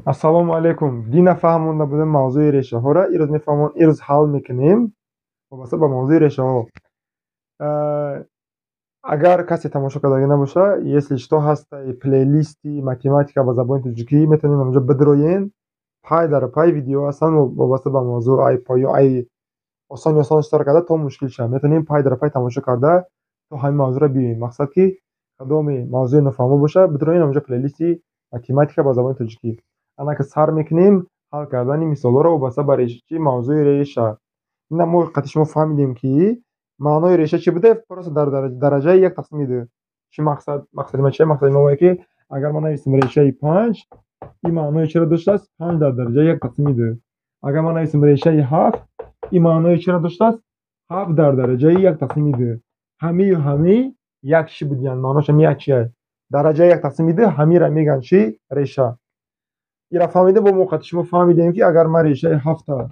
Ассалому алайкум. Дина фаҳмонда будем мавзӯи решаҳоро. Ирӯз мефаҳмон, ирӯз ҳал мекунем вобаста ба мавзӯи решаҳо. Агар касе тамошо кардагӣ набоша, если что, ҳастай плейлисти математика ба забони тоҷикӣ, метавонед онҷо бидроен. Пай дар пай видео ҳастанд вобаста ба мавзӯъ, ай поё, ай осони осон сар карда то мушкилша. Метавонем пай дар пай тамошо карда то ҳамин мавзӯъро биёем. Мақсад ки кадоме мавзӯи нофаҳмо боша, бидроен онҷо плейлисти математика ба забони тоҷикӣ. Ана ки сар мекунем ҳал кардани мисолҳоро вобаста ба чӣ мавзӯи реша. Ина мо қати шумо фаҳмидем, ки маънои реша чӣ буда, просто дар дараҷаи як тақсими ду. Чӣ мақсад? Мақсади ма чия? Мақсади ма ое ки агар ман нависем решаи панҷ, ин маънои чиро доштааст? Панҷ дар дараҷаи як тақсими ду. Агар ман нависем решаи ҳафт, ин маънои чиро доштааст? Ҳафт дар дараҷаи як тақсими ду. Ҳамию ҳамӣ як чӣ будиянд, маънош ҳами як чия. Дараҷаи як тақсими ду ҳамира мегӯянд чӣ? Реша. Ира фаҳмидем, бо мо қати шумо фаҳмидем, ки агар ман решаи ҳафта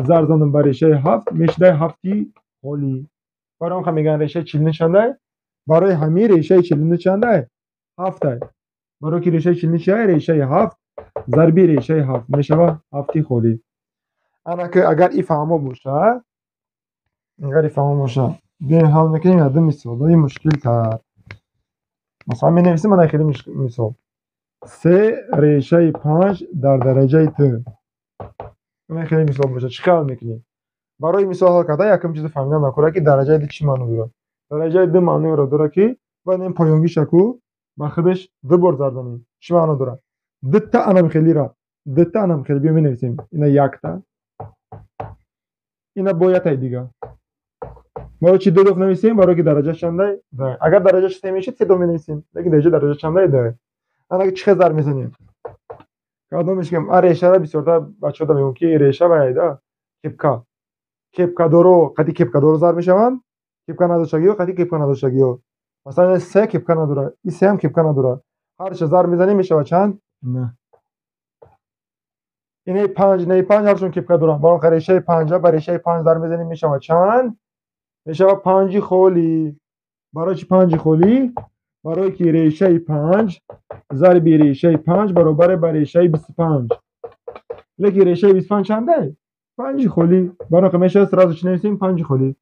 зарб занам ба решаи ҳафт, мешудай ҳафти холӣ. Барои он мегӯянд решаи чилну чандай? Барои ҳамин решаи чилну чандай? Ҳафтай. Барои ки решаи чилну чиай? Решаи ҳафт зарби решаи ҳафт мешавад ҳафти холӣ. Ана ки агар и фаҳмо боша, агар и фаҳмо боша, биёем ҳал мекунем як ду мисолҳои мушкилтар. Масалан, менависем ана хеле мисол. Се решаи панҷ дар дараҷаи т. Ана хеле мисол боша, чӣ хел мекунем? Барои мисол ҳал кардан якум чизе фаҳмидан накора, ки дараҷаи ду чӣ маъно дорад. Дараҷаи ду маъноеро дорад, ки бояд ин поёнгиша ку ба худаш ду бор зарб занем. Чӣ маъно дорад? Дутта анамхелира, дутта анамхели биё менависем. Ина якта, ина бо яктаи дига. Барои чӣ ду доф нависем? Барои ки дараҷаш чандай? Ду. Агар дараҷаш се мешид, се доф менависем. Лекин дараҷа дараҷа чандай? Ду. Ана чӣ хел зарб мезанем? Кадомеш ки ман решаро бисёртар бачаҳо мегӯям, ки реша вайда кепка. Кепкадоро қати кепкадоро зарб мешаванд, кепка надоштагиҳо қати кепка надоштагиҳо. Масалан, се кепка надорад, и сеам кепка надорад. Ҳарча зарб мезанем, мешавад чанд? На. Инаи панҷ, инаи панҷ ҳарчун кепка доранд. Барои решаи панҷа ба решаи панҷ зарб мезанем, мешавад чанд? Мешавад панҷи холӣ. Барои чӣ панҷи холӣ? Барои ки решаи панҷ зарби решаи панҷ баробаре ба решаи 25. Лекин решаи 25 чандай? Панҷи холӣ. Барои ки мешавад сразу чӣ нависем? Панҷи холӣ.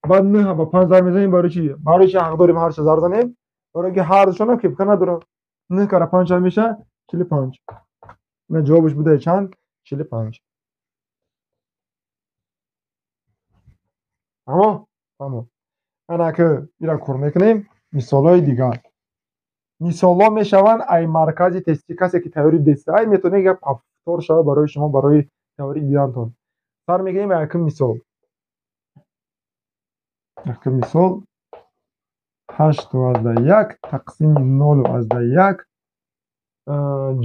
Баъд нӯҳ ба панҷ зарб мезанем, барои чӣ? Барои чӣ ҳақ дорем ҳарча зарб занем? Барои ки ҳардушонам кепка надоранд. Нӯҳ кара панҷ чанд мешавад? 45. Ина ҷавобаш будае чанд? 45. Фаҳмо? Фаҳмо. Ана ки ира кор мекунем мисолҳои дигар. Мисолҳо мешаванд ай маркази тестӣ. Касе ки тайёрӣ дидааст, метавонед як повтор шавад барои шумо, барои тайёрӣ дидантон. Сар мекунем якум мисол. Якум мисол ҳашту азда як тақсими нолу азда як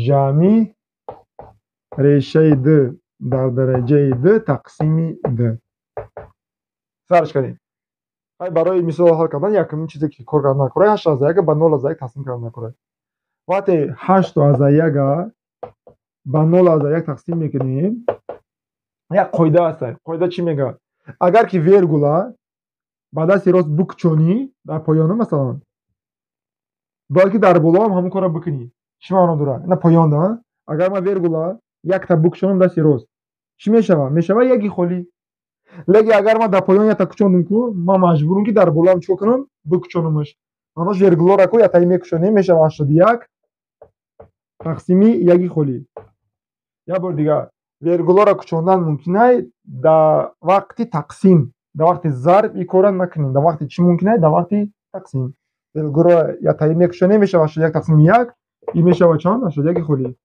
ҷамъи решаи ду дар дараҷаи ду тақсими ду. Сарш кардем. Ай барои мисол ҳал кардан якумин чизе ки кор кардан накора, ҳашт азда як ба нол азда як тақсим кардан накора. Вақте ҳашту азда яка ба нол азда як тақсим мекунем, як қоида ҳаст. Қоида чӣ мегӯяд? Агар ки вергула ба дасти рост букчонӣ дар поёна, масалан, бояд ки дар болоам ҳамон корро бикунӣ. Чӣ маъно дорад? Ина поёнда, агар ман вергула якта букчонам дасти рост, чӣ мешавад? Мешавад яки холӣ. Лекин агар ман дар поён якта кучондум ку, ман маҷбурам, ки дар болоам чикор кунам? Бикучонамаш. Маънош вергуларо ку яктаи мекушонем, мешавад 81 тақсими яки холӣ. Як бор дигар, вергуларо кучондан мумкин дар вақти тақсим, дар вақти зарб ин корро накунем. Дар вақти чӣ мумкин? Дар вақти тақсим. Вергуларо яктаи мекушонем, мешавад 81 тақсими як, ин мешавад чанд? 81 холӣ.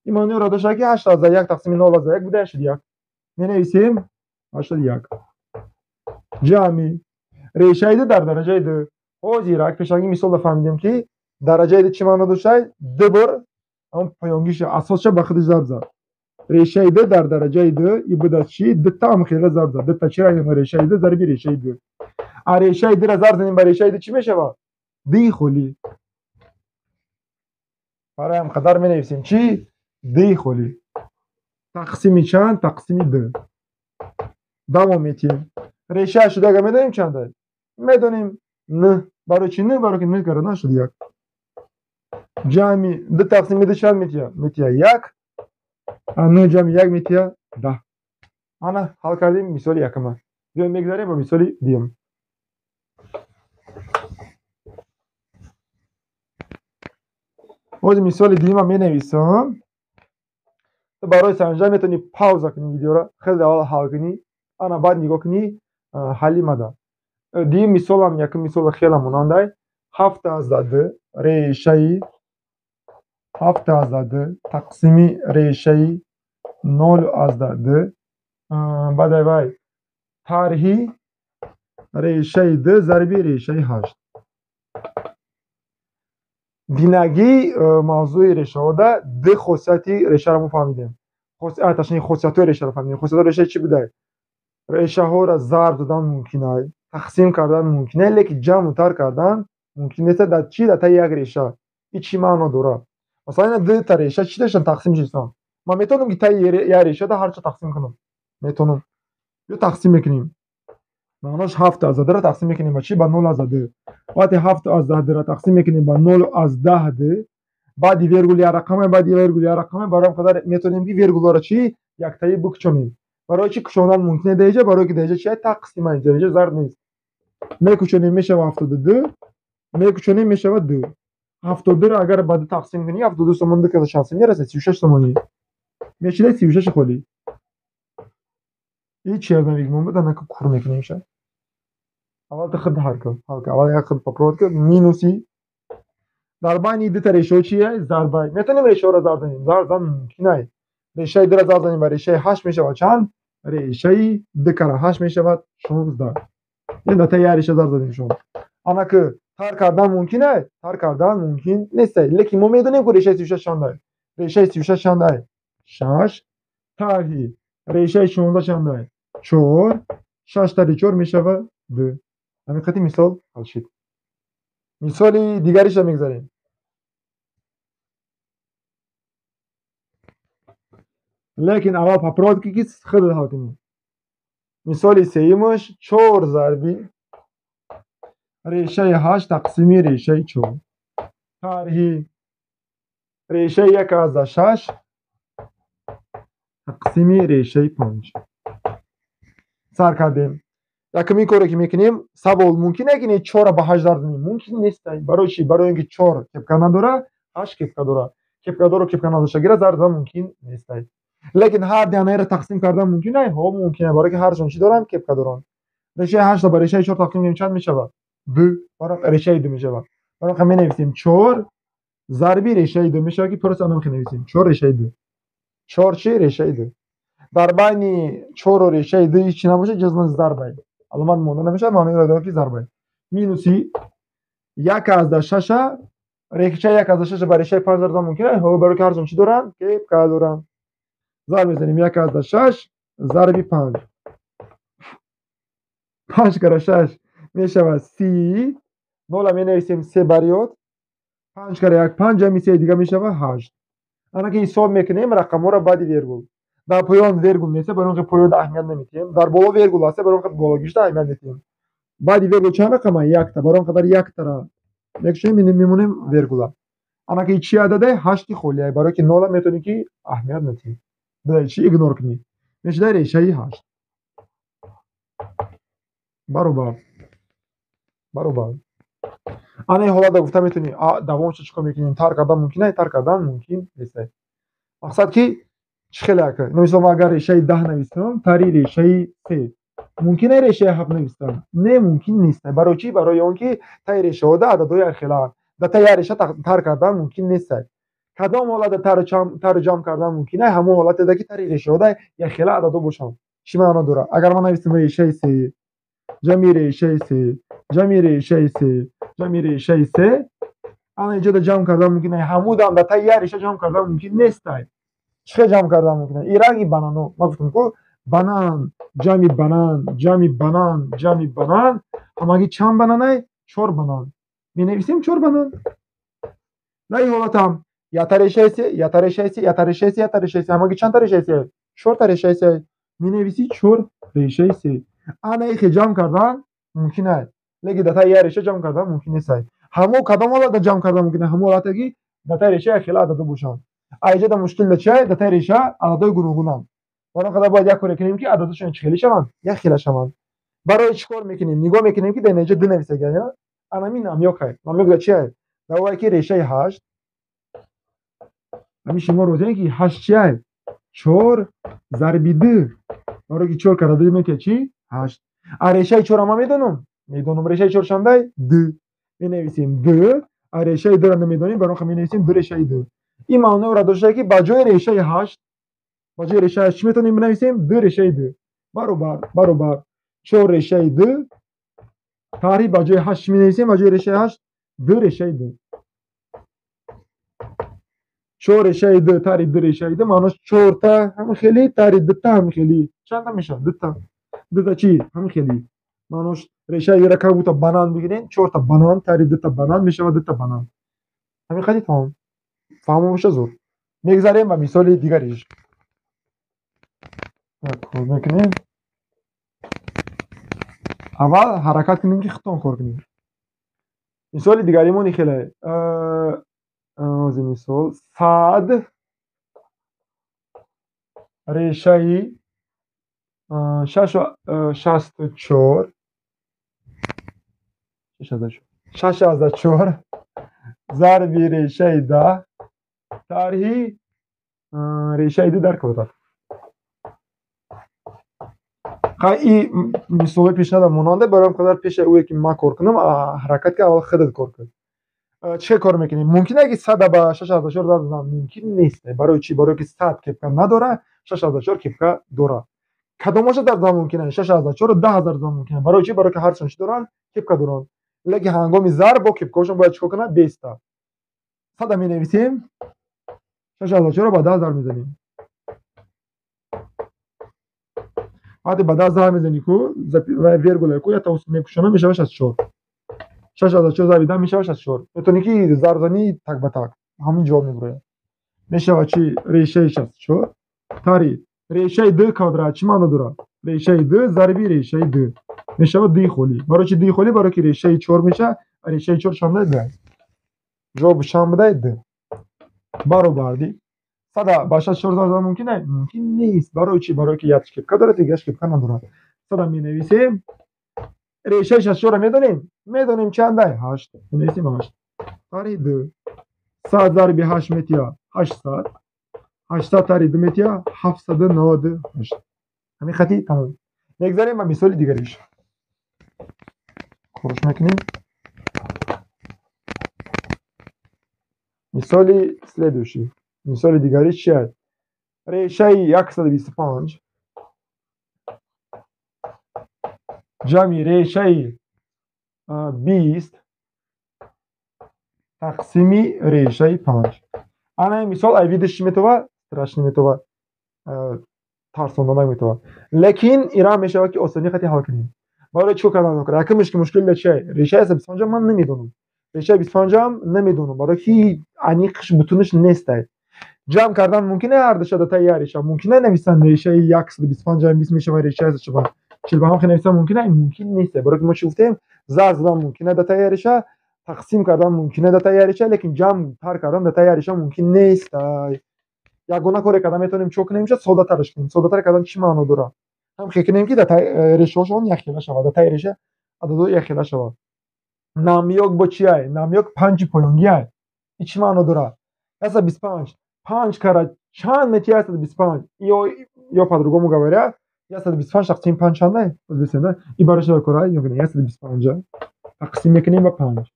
Ин маъноеро дошта, ки ҳашт азда як тақсими нол азда як буда 81. Менависем 81. Ҷамъи решаи ду дар дараҷаи ду. Ҳозир як пешаги мисолда фаҳмидем, ки дараҷаи ду чӣ маъно дошта? Ду бор ҳамон поёнгиша асосша ба худаш зарб зад. Решаи ду дар дараҷаи ду и буда чӣ? Дута ҳамхела зарб зад. Дута чира? Решаи ду зарби решаи ду. А решаи дура зарб занем ба решаи ду, чӣ мешавад? Дуи холӣ. Барои ҳам қадар менависем чӣ? Дуи холӣ. Тақсими чанд? Тақсими ду. Давом метиҳем. Решаи 81 медонем чанда? Медонем. Нӯҳ. Барои чӣ нӯҳ? Барои ки нӯҳ кара 81. Ҷамъи ду тақсими ду чанд метиҳад? Метиҳад як. 9 ҷамъи 1 метия 10. Ана ҳал кардем мисоли якума. Биёем мегзарем ба мисоли дуюм. Ҳозир мисоли дуюма менависам. Ту барои санҷа метавонӣ пауза кунӣ видеоро, хеле аввал ҳал кунӣ, ана баъд нигоҳ кунӣ ҳалли мада. Дуюм мисолам якум мисола хеле монандай. 7,2 решаи 7,2 тақсими решаи 0,2 баъд вай тарҳи решаи 2 зарби решаи 8. Динагӣ мавзӯи решаҳода ду хосияти решаро мо фаҳмидем. Точнее хосиятҳои решаро фаҳмидем. Хосиятҳои реша чӣ будай? Решаҳоро зарб додан мумкин ай, тақсим кардан мумкин ай, лекин ҷамъу тар кардан мумкин нест. Дар чӣ? Дар таи як реша. Ин чӣ маъно дорад? Масалан, дута реша чӣ доштан тақсим шуданд? Ман метавонам ки таи як решада ҳарчо тақсим кунам? Метавонам. Ё тақсим мекунем. Маънош 7,2-ро тақсим мекунем ба чӣ? Ба 0,2. Вақте 7,2-ро тақсим мекунем ба 0,2, баъди вергул як рақаме, баъди вергул як рақаме, барои ҳам қадар метавонем ки вергулҳоро чӣ? Яктаи бикучонем. Барои чӣ кучондан мумкин е дар инҷа? Барои ки дар инҷа чи? Тақсим аст, дар инҷа зарб нест. Мекучонем мешавад 72, мекучонем мешавад 2. 72-ро агар ба 2 тақсим кунӣ, 72 сомон ду каса чанд мерасад? 36 сомонӣ. Мешида 36 холӣ. И черновик мон буд, анака кур мекунем ша. Аввал ту худ ҳал кун. Ҳал кун. Аввал як худ попробовать кун. Минуси дар байни дута решаҳо чи аст? Зарбай. Метавонем решаҳоро зарб занем? Зарб зан мумкин ай. Решаи 2-ро зарб занем ба решаи 8 мешавад чанд? Решаи 2 кара 8 мешавад 16. Ин дар таи як реша зарб задем шумо. Анаки тар кардан мумкин ай? Тар кардан мумкин нест. Лекин мо медонем ки решаи 36 чанд ай. Решаи 36 чанд ай? 6. Тарҳи решаи 16 чанд ай? 4. 6 тари 4 мешавад 2. Ҳамин қати мисол ҳал шуд. Мисоли дигариша мегзарем. Лекин аввал попробовать ки худат ҳал кунӣ. Мисоли сеюмаш 4 зарби решаи 8 тақсими решаи 4. Тарҳи решаи 1,6 тақсими решаи 5. Сар кардем. Якумин коре ки мекунем, савол мумкин е ки не 4-ро ба 8 зарб занем? Мумкин нест. Барои чӣ? Барои ин ки 4 кепка надора, 8 кепка дора. Кепкадору кепка надошта гира зарб задан мумкин нест. Лекин ҳар дианаеро тақсим кардан мумкин ай? Ҳо, мумкин ай. Барои ки ҳарчон чӣ доранд? Кепка доранд. Решаи 8 ба решаи 4 тақсим кунем чанд мешавад? 2. Барои решаи 2 мешавад. Барои ҳам менависем 4 зарби решаи 2 мешавад ки просто анам менависем 4 решаи 2. 4 чӣ? Решаи 2. Дар байни 4 решаи 2 ҳеҷ чӣ набошад, ҷазман зарб ай. Аломат монда намешавад, маънои онро дорад ки зарб ай. Минуси 1,6 решаи 1,6 ба решаи 5 зарб задан мумкин ай? Ҳо, барои ки ҳарчон чӣ доранд? Кепка доранд. Зарб мезанем 1,6 зарби 5. 5 кара 6 мешавад 30. 0 менависем 3 бариёт. 5 кара 1 5 ҷамъи 3 дига мешавад 8. Ана ки ҳисоб мекунем рақамҳоро баъди вергул. Дар поён вергул нест, барои он ки поёнда аҳамият намедиҳем. Дар боло вергул аст, барои он ки бологишда аҳамият медиҳем. Баъди вергул чанд рақам аст? Якта. Барои он қадар яктара мекушем, мемонем вергула. Ана ки чи ададай? 8 холӣ ай. Барои ки 0 метавонӣ ки аҳамият надиҳӣ. Бидай чи игнор кунӣ. Мешуда решаи 8. Баробар. Баробар. Ана ин ҳолатда гуфта метавонӣ, давомша чӣ кор мекунем? Тар кардан мумкин ай, тар кардан мумкин нест. Мақсад ки чӣ хеле ака? Мисол ман агар решаи 10 нависам, тари решаи 3. Мумкин ай решаи 7 нависам? Не, мумкин нест. Барои чӣ? Барои он ки таи решаҳода ададҳои якхелаанд. Дар таи як реша тар кардан мумкин нест. Кадом ҳолатда тару ҷамъ кардан мумкин ай? Ҳамон ҳолатеда ки тари решаҳода якхела ададҳо бошанд. Чӣ маъно дорад? Агар ман нависам решаи 3 ҷамъи решаи 3 ҷамъи решаи 3 ҷамъи решаи 3, ана инҷода ҷамъ кардан мумкин ай. Ҳамудам дар таи як реша ҷамъ кардан мумкин нест. Чӣ хел ҷамъ кардан мумкин ай? И ранги банано. Ман гуфтам ку банан ҷамъи банан ҷамъи банан ҷамъи банан ҳамагӣ чанд банан ай? 4 банан. Менависем 4 банан. Дар ин ҳолатам якта решаи 3, якта решаи 3, якта решаи 3, якта решаи 3, ҳамагӣ чанд та решаи 3? 4 та решаи 3. Менависӣ 4 решаи 3. Ана ихе ҷамъ кардан мумкин ай. Лекин дар таи як реша ҷамъ кардан мумкин нест. Ҳамо кадом ҳолатда ҷамъ кардан мумкин ай? Ҳамо ҳолате ки дар таи реша якхела ададҳо бошанд. Айҷа да мушкил да чиай? Да таи реша ададҳои гуногунанд. Барои он қадар бояд як коре кунем, ки ададҳошон чӣ хеле шаванд? Як хела шаванд. Барои чӣ кор мекунем? Нигоҳ мекунем, ки дар инҷа ду нависагия. Анами намёкай. Намёк да чиай? Да овай ки решаи 8. Ҳамин шумо розием, ки 8 чиай? 4 зарби 2. Барои ки 4 кара 2 метия чӣ? 8. А решаи 4 ман медонам? Медонам. Решаи 4 чандай? 2. Менависем 2. А решаи 2-ро намедонем, барои он менависем 2 решаи 2. Ин маъноро дошта, ки ба ҷои решаи 8, ба ҷои решаи 8 чӣ метавонем бинависем? 2 решаи 2. Баробар 4 решаи 2 таъриф ба ҷои 8 чӣ менависем? Ба ҷои решаи 8 2 решаи 2. 4 решаи 2 таъриф 2 решаи 2 маънош 4 та ҳамин хели таъриф 2 та ҳамин хели. Чанд та мешавад? 2 та. 2 та чӣ? Ҳамин хели. Маънош решаи 2-ро как будто банан бигирем, 4 та банан таъриф 2 та банан мешавад 2 та банан. Ҳамин хели тамом. Фаҳмо боша зур. Мегзарем ба мисоли дигариш. Кор мекунем. Аввал ҳаракат кунем, ки худтон кор кунем. Мисоли дигаримон хеле. Ози мисол 100 решаи 64 6,4 зарби решаи 10 тарҳи решаи 2 дар квадрат. Хай, и мисолҳои пешнада монанде, барои он қадар пешаи ӯе ки ман кор кунам, ҳаракат ки аввал худат кор кун. Чӣ кор мекунем? Мумкин е ки 100 ба 6,4 зарб занам? Мумкин нест. Барои чӣ? Барои ки 100 кепка надора, 6,4 кепка дора. Кадомаша зарб задан мумкин аст? 6,4 10 зарб задан мумкин аст. Барои чӣ? Барои ки ҳарчанд чӣ доранд? Кепка доранд. Лекин ҳангоми зарб бо кепкаҳошон бояд чӣ кор кунанд? Беста. 100 менависем, 6,4 ба 10 зарб мезанем. Вақте ба 10 зарб мезанӣ ку, вергула ку, як тавсут мекушонам, мешавад 64. 6,4 зарби 10 мешавад 64. Метавонӣ ки зарб занӣ так ба так. Ҳамин ҷавоб мебарояд. Мешавад чи? Решаи 64 тари решаи 2 квадрат чӣ маъно дорад? Решаи 2 зарби решаи 2 мешавад 2 холӣ. Барои чи 2 холӣ? Барои ки решаи 4 мешавад, решаи 4 чанд 2. Ҷавоб чанд буда? 2. Баробарди 100 ба 64 зарб задан мумкин аст? Мумкин нест. Барои чӣ? Барои ки як кепка дорад, дигар кепка надорад. 100 менависем. Решаи 64-ро медонем? Медонем чандай? 8. Менависем 8. Тари 2. 100 зарби 8 метия 800. 800 тари 2 метия 798. Ҳамин хати тамом. Мегзарем ба мисоли дигариш. Корш мекунем. Мисоли следующий. Мисоли дигариш чи аст? Решаи 125 ҷамъи решаи 20 тақсими решаи 5. Ана ин мисол ай видиш чӣ метова? Страшно метова. Тарсонданак метова. Лекин ира мешавад, ки осонӣ хати ҳал кунем. Барои чӣ кор кардан накунем? Якумш ки мушкил да чиай? Решаи 125 ман намедонам. Решаи 25 намедонам, барои ки аниқш бутунаш нестай. Ҷамъ кардан мумкин е ҳар душа да таи як реша. Мумкин е нависан решаи 125 ҷамъ 20 мешавад решаи 145. 45 хел нависан мумкин е? Мумкин нест. Барои ки мо чӣ гуфтем? Зарб задан мумкин е да таи як реша, тақсим кардан мумкин е да таи як реша, лекин ҷамъ тар кардан да таи як реша мумкин нест. Ягона коре кардан метавонем чӣ кунем? Содатараш кунем. Содатар кардан чӣ маъно дорад? Ҳам хел кунем, ки да таи решаҳошон якхела шавад, да таи реша ададҳо якхела шавад. Намёк бо чиай? Намёк 5 поёнгиай. Ин чӣ маъно дорад? 125 5 кара чанд метия 125? Ё по-другому говоря, 125 тақсим 5 чандай? Боз бисем, и барои чӣ кора? Ё 125 тақсим мекунем ба 5.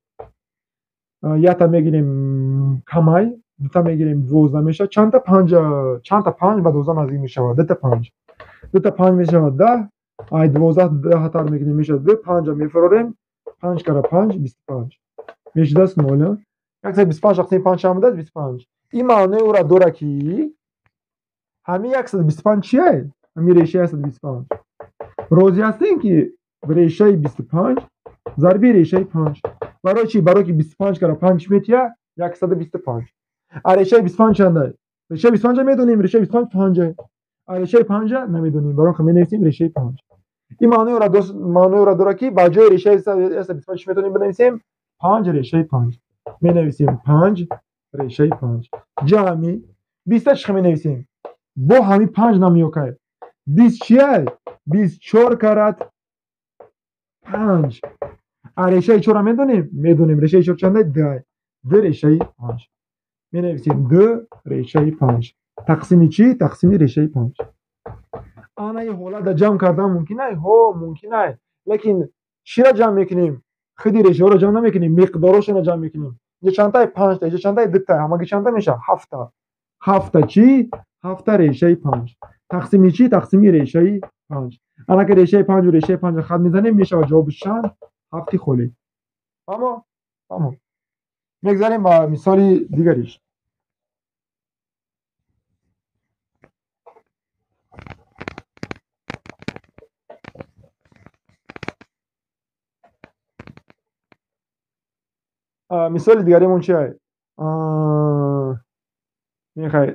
Якта мегирем камай, дута мегирем 12 мешавад. Чандта 5, чандта 5 ба 12 наздик мешавад? Дута 5. Дута 5 мешавад 10. Ай 12 10 тар мекунем мешавад 2, 5 мефарорем. 5 кара 5 25. Мешудааст 0. 125 тақсим 5 чанд будааст? 25. Ин маънои ӯро дорад, ки ҳамин 125 чие? Ҳамин решаи 125. Розӣ ҳастем, ки решаи 25 зарби решаи 5. Барои чӣ? Барои ки 25 кара 5 метия 125. А решаи 25 чандай? Решаи 25 медонем, решаи 25 5. А решаи 5 намедонем. Барои ки менависем решаи 5. Ин маънои ӯро дорад, ки ба ҷои решаи 125 чӣ метавонем бинависем? 5 решаи 5. Менависем 5 решаи 5. Ҷамъи Биста чӣ менависем? Бо ҳамин панҷ намёкай. Бист чиай? Бист чор карат панҷ. А решаи чорро медонем? Медонем. Решаи чор чандай? Ду. Ду решаи панҷ. Менависем ду решаи панҷ. Тақсими чӣ? Тақсими решаи панҷ. Ана ин ҳолатда ҷамъ кардан мумкин ай? Ҳо, мумкин ай. Лекин чиро ҷамъ мекунем? Худи решаҳоро ҷамъ намекунем, миқдорошонро ҷамъ мекунем. Инҷа чандтай? Панҷта. Инҷа чандтай? Дута. Ҳамагӣ чандта мешавад? Ҳафта. Ҳафта чӣ? Ҳафта решаи панҷ. Тақсими чӣ? Тақсими решаи панҷ. Ана ки решаи панҷу решаи панҷро хат мезанем, мешавад ҷавобиш чанд? Ҳафти холӣ. Фаҳмо? Фаҳмо. Мегзарем ба мисоли дигариш. Мисоли дигаримон чи ай? Мехай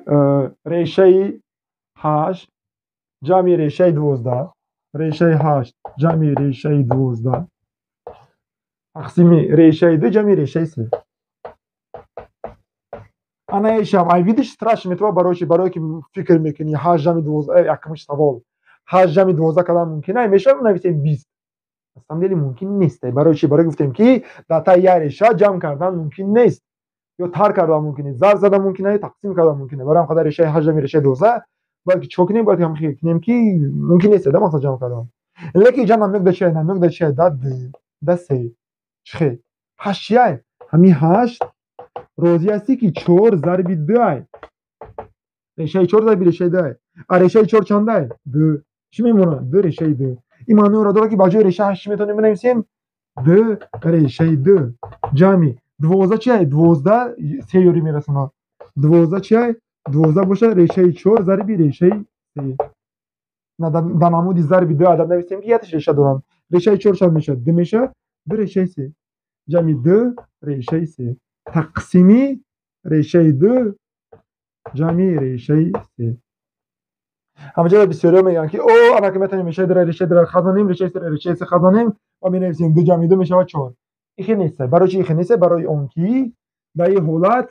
решаи ҳашт ҷамъи решаи 12, решаи ҳашт ҷамъи решаи 12 тақсими решаи ду ҷамъи решаи се. Ана ишам, ай видиш страшно метава барои чи? Барое ки фикр мекунӣ ҳашт ҷамъи 12, якумш савол. Ҳашт ҷамъи 12 кардан мумкин ай? Мешавад нависем 20. На самом деле мумкин нест. Барои чи? Барои гуфтем ки дар таи як реша ҷамъ кардан мумкин нест. Ё тар кардан мумкин нест, зарб задан мумкин нест, тақсим кардан мумкин нест. Барои ҳам қадар решаи ҳашт ҷамъи решаи 12 бояд ки чикор кунем? Бояд ҳам фикр кунем ки мумкин нест да мақсад ҷамъ кардан. Лекин инҷа намёк да чия? Намёк да чия? Да ду, да се. Чихе? Ҳашт чия? Ҳамин ҳашт розӣ ҳастӣ ки чор зарби ду ай. Решаи чор зарби решаи ду ай. А решаи чор чандай? Ду. Чӣ мемонад? Ду решаи ду. Ин маъноро дорад ки ба ҷои реша ҳашт чӣ метавонем бинависем? Ду решаи ду. Ҷамъи 12 чи ай? 12 се ёрӣ мерасонад. 12 чи ай? 12 бошад решаи чор зарби решаи се. Дар намуди зарби ду адад нависем ки якаш реша доранд. Решаи чор чанд мешавад? Ду мешавад. Ду решаи се. Ҷамъи ду решаи се. Тақсими решаи ду ҷамъи решаи се. Ҳамаҷоя бисёриҳо мегӯянд ки о, ана ки метавонем решаи дура решаи дура хазонем, решаи сера решаи се хазонем ва менависем ду ҷамъи ду мешавад чор. Ихе нест. Барои чи ихе нест? Барои он ки дар ин ҳолат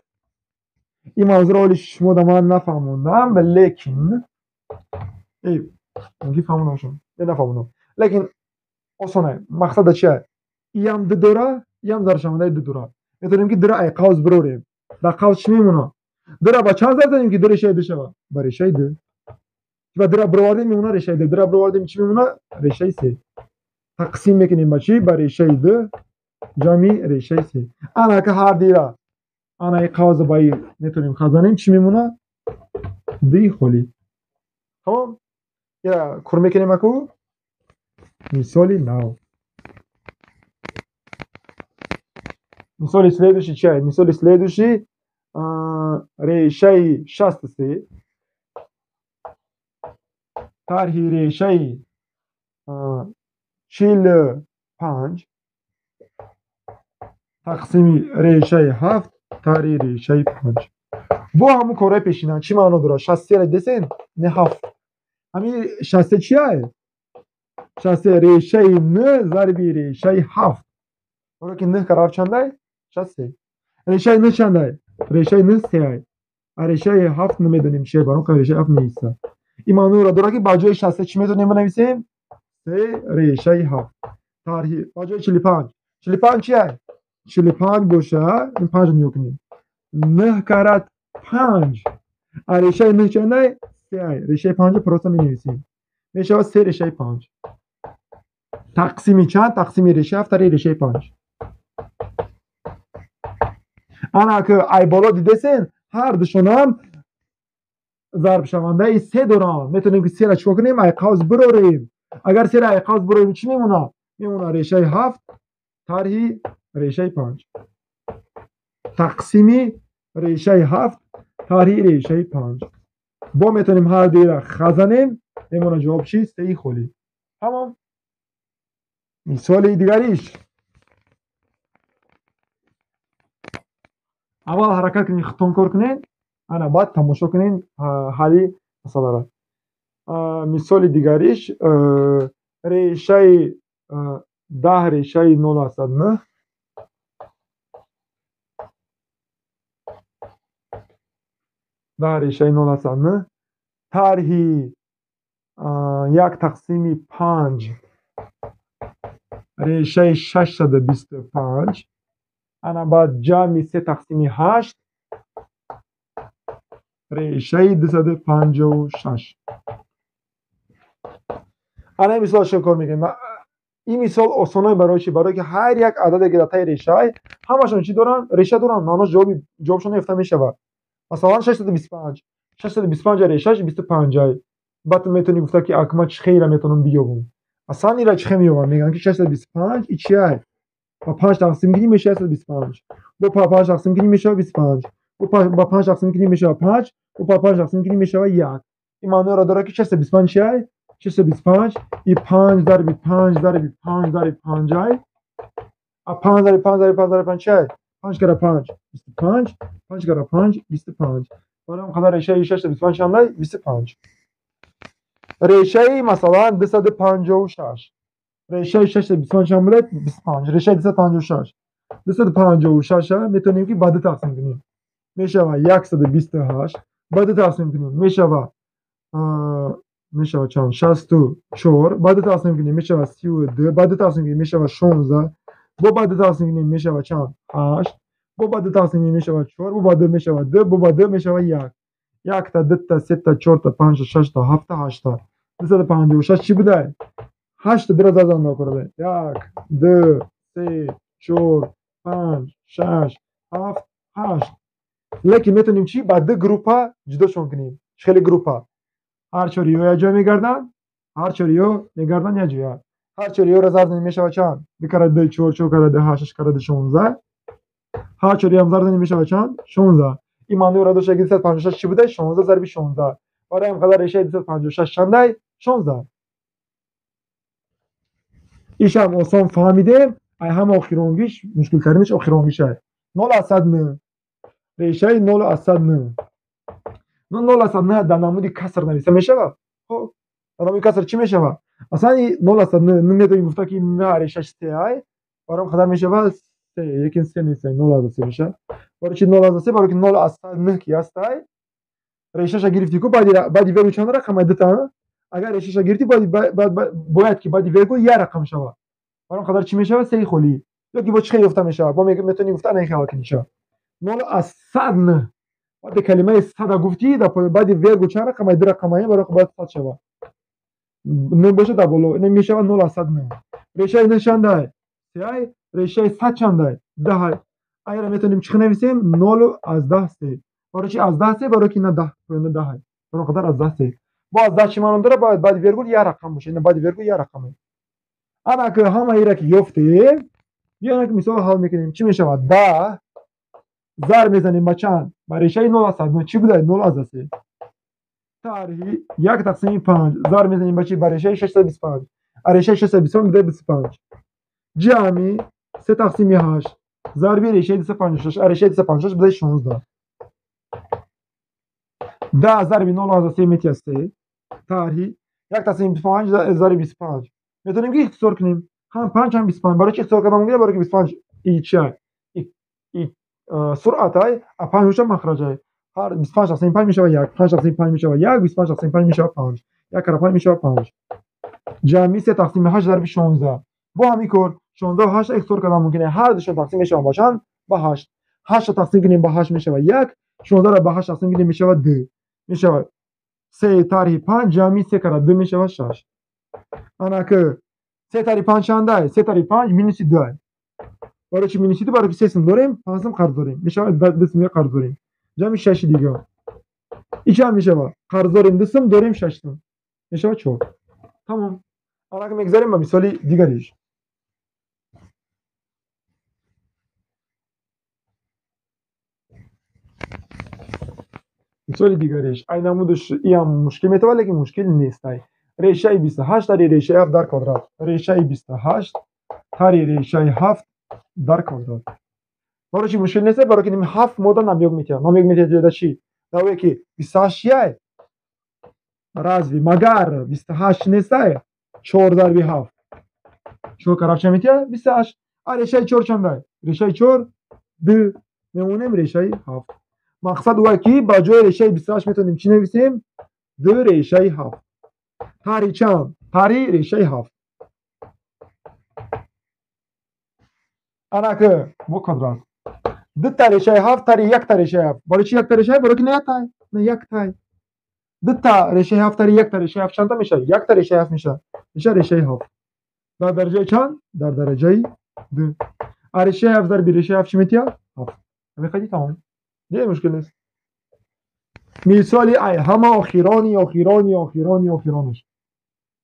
ин мавзӯъро ҳоли шумо да ман нафаҳмондам, лекин мумкин фаҳмондам шумо. Не нафаҳмондам. Лекин осона. Мақсад да чия? Иам ду дора, иам зарбшавандаи ду дора. Метавонем ки дура ай қавс бирорем. Дар қавс чӣ мемонад? Дура ба чанд зарб занем ки ду решаи ду шавад? Ба решаи ду. Ва дура бировардем мемонад решаи ду. Дура бировардем чӣ мемонад? Решаи се. Тақсим мекунем ба чӣ? Ба решаи ду ҷамъи решаи се. Ана ки ҳар дира ана ин қавза ба ин метавонем хазанем, чӣ мемонад? Дуи холӣ. Тамом? Я кур мекунем аку? Мисоли нав. Мисоли следующий чи ай? Мисоли следующий решаи 63 тарҳи решаи 45 тақсими решаи ҳафт тарҳи решаи панҷ. Бо ҳамун корҳои пешина чӣ маъно дорад? 63-ро дидесен? Не, ҳафт. Ҳамин 63 чи ай? 63 решаи нӯ зарби решаи ҳафт. Барои ки нӯ кара ҳафт чандай? 63. Решаи нӯ чандай? Решаи нӯ се ай. А решаи ҳафт намедонем чи ай, барои ки решаи ҳафт нест. Ин маъноро дорад ки ба ҷои 63 чӣ метавонем бинависем? Се решаи ҳафт. Тарҳи ба ҷои 45. 45 чи ай? 45 боша, ин панҷ нигоҳ кунем. Нӯҳ карат панҷ. А решаи нӯҳ чандай? Се ай. Решаи панҷро просто менависем. Мешавад се решаи панҷ. Тақсими чанд? Тақсими решаи ҳафт тарҳи решаи панҷ. Ана ки ай боло дидесен, ҳар душонам зарбшавандаи се доранд. Метавонем ки сера чикор кунем? Ай қавс бирорем. Агар сера ай қавс бирорем чӣ мемонад? Мемонад решаи ҳафт тарҳи решаи панҷ. Тақсими решаи ҳафт тарҳи решаи панҷ. Бо метавонем ҳар дуира хазанем, мемонад ҷавоб чи? Сеи холӣ. Тамом. Мисоли дигариш. Аввал ҳаракат кунед, худтон кор кунед, ана баъд тамошо кунед ҳалли масъаларо. Мисоли дигариш решаи 10 решаи 0,9 10 решаи 0,9 тарҳи 1 тақсими 5 решаи 625 ана баъд ҷамъи 3 тақсими 8 решаи 256. Ана ин мисол чӣ кор мекунем? Ин мисол осонае барои чӣ? Барое ки ҳар як ададе ки дар таи решаи ҳамашон чӣ доранд? Реша доранд, маънош ҷавобшон ёфта мешавад. Масалан 625. 625 решаш 25. Баъд метавонӣ гуфта ки акма чӣ хела метавонам биёбам? Аслан ира чӣ хел меёбам? Мегӯям ки 625 и чиай? Ба 5 тақсим кунӣ мешавад 125. Бо 5 тақсим кунӣ мешавад 25. Бо 5 тақсим кунӣ мешавад 5. Бо 5 тақсим кунӣ мешавад 1. Ин маъноро дорад ки 625 чиай? 625 и 5 зарби 5 зарби 5 зарби 5 ай. А 5 зарби 5 зарби 5 зарби 5 чиай? 5 кара 5 25, 5 кара 5 25. Барои он қадар решаи 625 чандай? 25. Решаи масалан 256. Решаи 625 чанд булад? 25. Решаи 256. 256 метавонем ки ба 2 тақсим кунем. Мешавад 128. Ба 2 тақсим кунем. Мешавад чанд? 64. Ба 2 тақсим кунем мешавад 32. Ба 2 тақсим кунем мешавад 16. Бо ба 2 тақсим кунем мешавад чанд? 8. Бо ба 2 тақсим кунем мешавад 4. Бо ба 2 мешавад 2. Бо ба 2 мешавад 1. 1та, 2та, 3та, 4та, 5та, 6та, 7та, 8та. 256 чӣ будай? 8та дира зазан накарда. 1, 2, 3, 4, 5, 6, 7, 8. Лекин метавонем чӣ? Ба ду группа ҷудошон кунем. Чӣ хеле группа? Ҳар чориё як ҷоя мегарданд, ҳар чориё мегарданд як ҷоя. Ҳар чориёро зарб занем мешавад чанд? 2 кара 2 4, 4 кара 2 8, 6 кара 2 16. Ҳар чориёам зарб занем мешавад чанд? 16. Ин маъноро дошта ки 256 чӣ будай? 16 зарби 16. Барои ҳам қадар решаи 256 чандай? 16. Ишам осон фаҳмидем. Ай ҳама охиронгиш, мушкилтаринаш охиронгишай. 0,9. Решаи 0,9. 0,9 дар намуди каср нависта мешавад? Хоб, дар намуди каср чӣ мешавад? Аслан 0,9 метавонем гуфта ки на решаш 3 ай, барои қадар мешавад 3, лекин 3 нест, 0,3 мешавад. Барои чи 0,3? Барои ки 0,9 ки ҳастай, решаша гирифтӣ ку баъди вергул чанд рақам? Дута. Агар решаша гирифтӣ, бояд ки баъди вергул як рақам шавад. Барои қадар чӣ мешавад? 3 холӣ. Ё ки бо чӣ хел ёфта мешавад? Бо метавонем гуфта ана хел ки шавад. 0,9. Баъди калимаи сада гуфтӣ, баъди вергул чанд рақам? Ду рақам, барои бояд 100 шавад. 9 бошад дар боло, ин мешавад 0,9. Решаи 9 чандай? 3. Решаи 100 чандай? 10. Айра метавонем чӣ нависем? 0,3. Барои чи аз 10 3? Барои ки на 10, на 10. Барои қадар аз 10 3. Бо аз 10 чӣ маъно дорад? Бояд баъди вергул як рақам бошад. Ин баъди вергул як рақам. Ана ки ҳама ира ки ёфтем, биё ки мисол ҳал мекунем. Чӣ мешавад? 10 зарб мезанем ба чанд? Ба решаи 0,9. Чӣ будай? 0,3. Тарҳи 1 тақсими 5 зарб мезанем ба чӣ? Ба решаи 625. А решаи 625 будай 25. Ҷамъи 3 тақсими 8 зарби решаи 256. А решаи 256 будай 16. 10 зарби 0,3 метиҳад 3. Тарҳи 1 тақсими 5 зарби 25. Метавонем ки ихтисор кунем. Ҳам 5 ҳам 25. Барои чи ихтисор кардан мумкин? Барои ки 25 и чиай? И суръатай, а 5 бошад махраҷай. Ҳар 25 тақсими 5 мешавад 1, 5 тақсими 5 мешавад 1, 25 тақсими 5 мешавад 5. 1 кара 5 мешавад 5. Ҷамъи 3 тақсими 8 зарби 16. Бо ҳамин кор 16 ва 8 ихтисор кардан мумкин. Ҳар душон тақсим мешаванд ба чанд? Ба 8. 8 тақсим кунем ба 8 мешавад 1, 16 ба 8 тақсим кунем мешавад 2. Мешавад 3 тарҳи 5 ҷамъи 3 кара 2 мешавад 6. Ана ки 3 тарҳи 5 чандай? 3 тарҳи 5 минуси 2. Барои чи минуси 2? Барои ки 3 сум дорем, 5 сум қарз дорем. Мешавад 2 сум қарз дорем. Ҷамъи 6 дигар. И чанд мешавад? Қарз дорем 2 сум, дорем 6 сум. Мешавад 4. Тамом. Ана ки мегзарем ба мисоли дигариш. Мисоли дигариш. Ай намудаш иам мушкил метавад, лекин мушкил нест. Ай. Решаи 28 тари решаи 7 дар квадрат. Решаи 28 тари решаи 7 дар квадрат. Барои чи мушкил нест? Барои ки 7 мода намёк метиҳад. Намёк метиҳад ҷода чӣ? Давое ки 28 яй? Разве магар 28 нестай? 4 зарби 7. 4 кара чанд метиҳад? 28. А решаи 4 чандай? Решаи 4 2. Мемонем решаи 7. Мақсад ӯ ки ба ҷои решаи 28 метавонем чӣ нависем? Ду решаи ҳафт. Тари чанд? Тари решаи ҳафт. Анаки бо квадрат. Дута решаи ҳафт тари якта решаи ҳафт. Барои чи якта решаи? Барои ки не яктай, не яктай. Дута решаи ҳафт тари якта решаи ҳафт чандта мешавад? Якта решаи ҳафт мешавад. Мешавад решаи ҳафт. Дар дараҷаи чанд? Дар дараҷаи ду. А решаи ҳафт зарби решаи ҳафт чӣ метиҳад? Ҳафт. Ҳамин тамом. Дигар мушкил нест. Мисоли ай ҳама охирони охирони охирони охиронаш.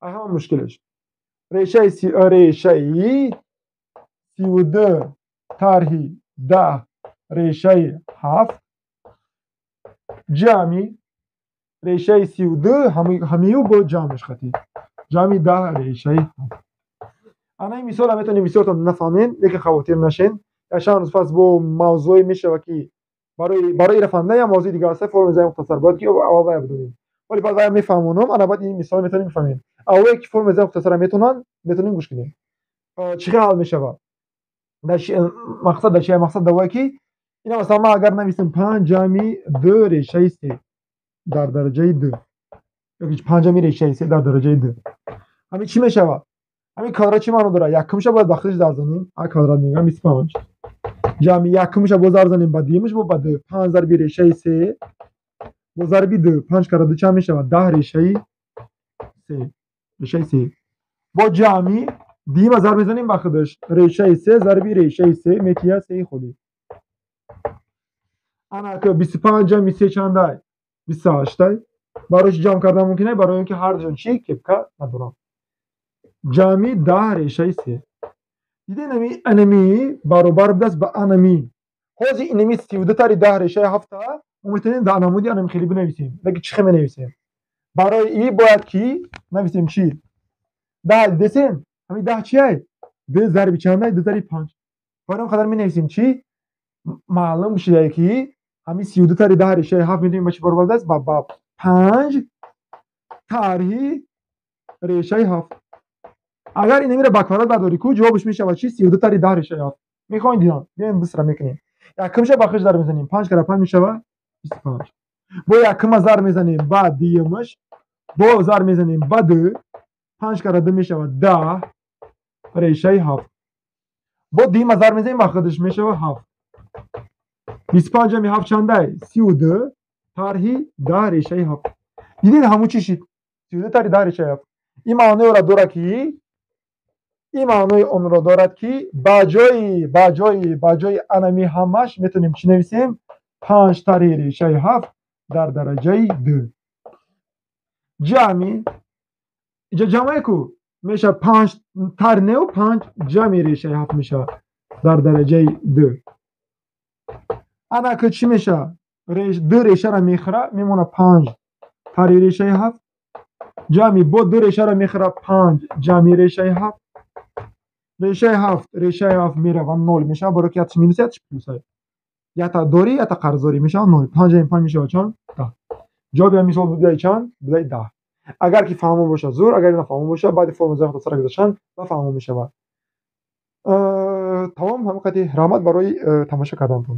Ай ҳама мушкилаш. Решаи 32 тарҳи 10 решаи ҳафт ҷамъи решаи 32 ҳамию бо ҷамъаш хати. Ҷамъи 10 решаи ҳафт. Ана ин мисолро метавонем бисёртон нафаҳмем, лекин хавотир нашен. Як чанд рӯз пас бо мавзӯе мешавад ки барои ира фаҳмидан як мавзӯи дигар аст, формули зайи мухтасар бояд ки аввал вая бидонем. Вале баъд вая мефаҳмонам, ана баъд ин мисолро метавонем бифаҳмем. Аввале ки формули зайи мухтасарро метавонанд, метавонем гӯш кунем. Чӣ хел ҳал мешавад? Мақсад дар чия? Мақсад дар вое ки ина масалан ман агар нависем панҷ ҷамъи ду решаи се дар дараҷаи ду ёки панҷ ҷамъи решаи се дар дараҷаи ду, ҳамин чӣ мешавад? Ҳамин квадрат чӣ маъно дорад? Якумша бояд ба худиш зарб занем, а квадрат мегӯям 25. Ҷамъи якумша бо зарб занем ба дуюмаш бо ба ду. Панҷ зарби решаи се бо зарби ду. Панҷ кара ду чанд мешавад? 10 решаи се. Решаи се. Бо ҷамъи дуюма зарб мезанем ба худаш. Решаи се зарби решаи се метиҳад сеи холӣ. Ана ки 25 ҷамъи се чандай? 28-тай. Барои чӣ ҷамъ кардан мумкин аст? Барои он ки ҳар душон чӣ? Кепка надоранд. Ҷамъи 10 решаи се. Дидед анами баробар будааст ба анами. Ҳозир инами 32 тари 10 решаи ҳафта мо метавонем дар намуди анами хеле бинависем. Лекин чӣ хел менависем? Барои и бояд ки нависем чӣ? 10 дидесем? Ҳамин 10 чиай? Ду зарби чандай? Ду зарби панҷ. Барои он қадар менависем чӣ? Маълум шудае ки ҳамин 32 тари 10 решаи ҳафт метавонем ба чӣ баробар будааст? Ба панҷ тарҳи решаи ҳафт. Агар инамиро ба квадрат бардорӣ ку ҷавобаш мешавад чӣ? 32 тари 10 решаи ҳафт. Мехоҳем дидан? Биёем бисра мекунем. Якумша ба худаш зарб мезанем. 5 кара 5 мешавад 25. Бо якума зарб мезанем ба дуюмаш, бо зарб мезанем ба ду. 5 кара 2 мешавад 10 решаи ҳафт. Бо дуюма зарб мезанем ба худаш мешавад 7. 25 ҷамъи 7 чандай? 32 тарҳи 10 решаи ҳафт. Дидед ҳамун чӣ шид? 32 тари 10 решаи ҳафт. Ин маъноеро дорад ки ин маънои онро дорад ки ба ҷои анами ҳамаш метавонем чӣ нависем? 5 тарҳи решаи ҳафт дар дараҷаи ду. Ҷамъи инҷа ҷамъе ку мешавад 5 тарҳ неу 5 ҷамъи решаи ҳафт мешавад дар дараҷаи ду. Ана ки чӣ мешавад? Ду решаро мехӯра, мемонад 5 тарҳи решаи ҳафт. Ҷамъи бо ду решаро мехӯра 5 ҷамъи решаи ҳафт. Решаи ҳафт мерава нол мешавад, барои ки якаш минус якаш плюс аст. Якта дорӣ, якта қарз дорӣ, мешавад нол. 5 ҷамъи 5 мешавад чанд? 10. Ҷавоби ҳамин мисол будаи чанд? Будаи 10. Агар ки фаҳмо бошад зур, агар нафаҳмо бошад, баъди формула зайи мухтасара гузаштан ба фаҳмо мешавад. Тамом, ҳамин қадри. Раҳмат барои тамошо карданатон.